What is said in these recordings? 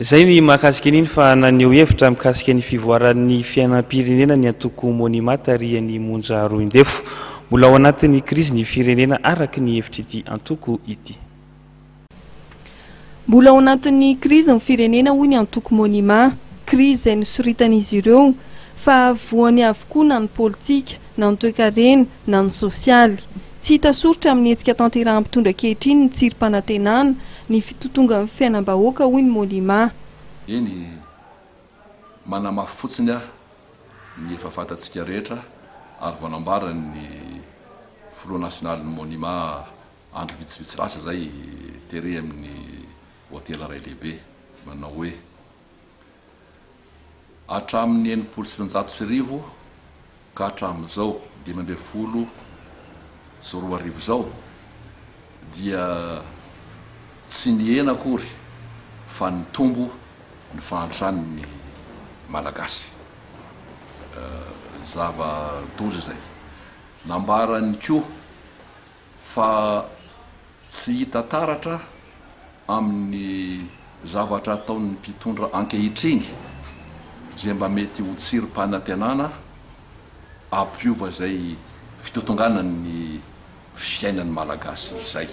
Izay ny mahakasika an'iny fa naneho hevitra mikasika ny fivoaran'ny fiainam-pirenena ny antoko Monima tarihan'i Monja Roindefo. Mbola ao anatin'ny krizy ny firenena araka ny hevitr'ity antoko ity. Mbola ao anatin'ny krizy ny firenena hoy ny antoko Monima. Krizy izay nosoritan'izy ireo fa voany avokoa na ny politika, na ny toekarena, na ny sosialy. Tsy hita soritra amin'ny hetsika tanterahan'ny mpitondra ankehitriny ny tsirim-panantenana, ny fitotongan'ny fiainam-bahoaka hoy ny Monima. Eny, manamafy fotsiny aho ny efa fantatsika rehetra ary vao nambaran'ny filoha nasionalin'ny Monima andro vitsivitsy lasa izay tery amin'ny hotely iray lehibe manao hoe, Hatramin'ny 1960 ka hatramin'izao 2015 izao dia tsy nihena akory fa nitombo ny fahantran'ny Malagasy. Zava-doza izay. Nambarany koa fa tsy hita taratra amin'ny zavatra ataon'ny mpitondra ankehitriny izay mba mety ho tsirim-panantenana hampiova izay fitotonganan'ny fiainan'ny Malagasy izay.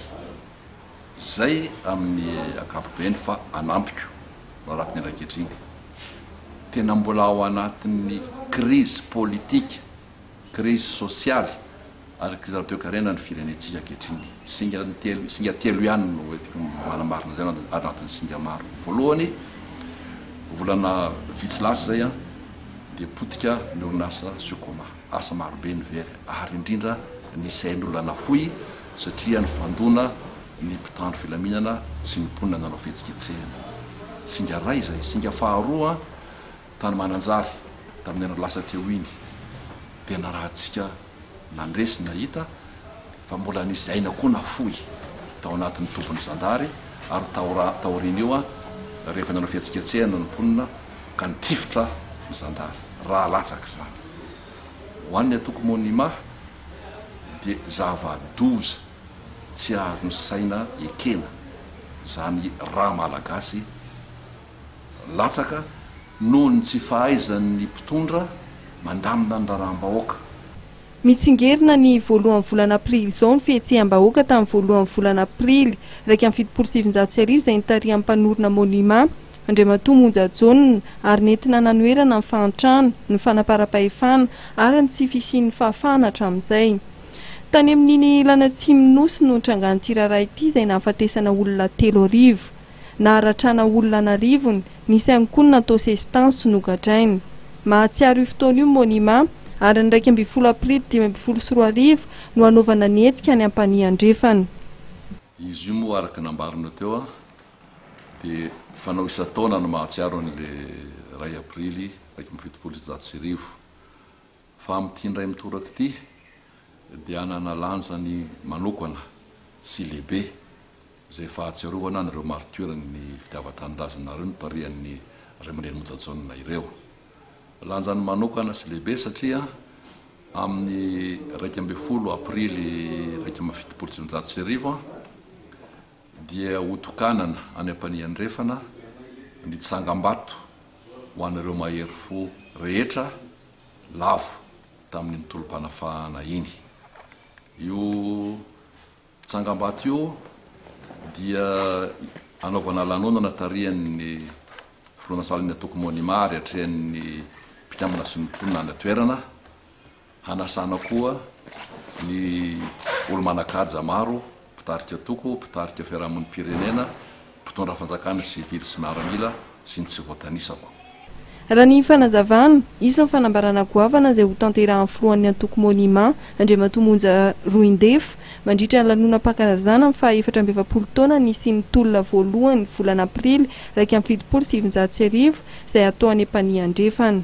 Izay amin'ny ankapobeny fa anampiko araka ny ankehitriny. Tena mbola ao anatin'ny krizy politika Krizy sosialy ary krizy ara-toekarena ny firenentsika ankehitriny. Singa telo, singa telo ihany no entiko manamarina izay anatin'ny singa maro. Voalohany, volana vitsy lasa izay dia potika ny orinasa Sucoma. Asa marobe ny very ary indrindra nisy ain'olona nafoy satria nifandona ny mpitandro filaminana sy ny mponina nanao fihetsiketsehana. Singa iray izay. Singa faharoa, Tany Mananjary, tamin'ny andro lasa teo iny, dia narahantsika nandresy nahita fa mbola nisy aina koa nafoy tao anatin'ny tobin'ny zandary ary taorian'io rehefa nanao fihetsiketsehana ny mponina ka nitifitra ny zandary. Raha latsaka izany ho an'ny antoko Monima dia zava-doza tsy azon'ny saina ekena izany ra malagasy latsaka noho ny tsy fahaizan'ny mpitondra mandamina ny raharaham-bahoaka. Mitsingerina ny voalohan'ny volana aprily izao ny fihetseham-bahoaka tamin'ny voalohan'ny volana aprily 1971 izay nitarihan'ny mpanorina Monima, Andriamatoa Monja Jaona, ary nentina nanoherana ny fahantrana, ny fanaparam-pahefana ary ny tsy fisian'ny fahafahana hatramin'izay. Tany amin'iny ilany atsimon'ny Nosy no nitrangan'ity raharaha ity izay nahafatesana olona 3000. Naharatrana olona an'arivony, nisy ihany koa ny natao sesitany sy nogadraina. Mahatsiaro io fotoana io ny Monima, ary ny 11 aprily 2015 no hanaovana ny hetsika any Ampanihy Andrefana. Izy io moa araka ny nambaranao teo dia fanao isan-taona ny mahatsiaro an'ilay iray aprily 1971. Fa amin'ity indray mitoraka ity dia hanana lanjany manokana sy lehibe izay fahatsiarovana an'ireo martioran'ny fitiavan-tanindrazana ireo notarihan'ny Ray aman-dreny Monja Jaona ireo. Lanjany manokana sy lehibe satria amin'ny 11 aprily 1971 dia hotokanana any Ampanihy Andrefana ny tsangambato ho an'ireo mahery fo rehetra lavo tamin'iny tolom-panafahana iny. Io tsangambato io dia anaovana lanonana tarihan'ny filoha nasionalin'ny antoko Monima ary atrehan'ny mpikambana sy ny mponina any an-toerana. Hanasana koa ny olo-manan-kaja maro, mpitarika antoko, mpitarika fiarahamonim-pirenena, mpitondra fanjakana sivily sy miaramila sy ny tsy voatanisako. Raha ny fanazavana, hisy ny fanambarana goavana izay hotanterahan'ny filohan'ny antoko Monima, Andriamatoa Monja Roindefo, mandritra ny lanonam-pankalazana ny faha 44 taona nisian'ny tolona voalohany volana aprily 1971 izay hatao any Ampanihy Andrefana.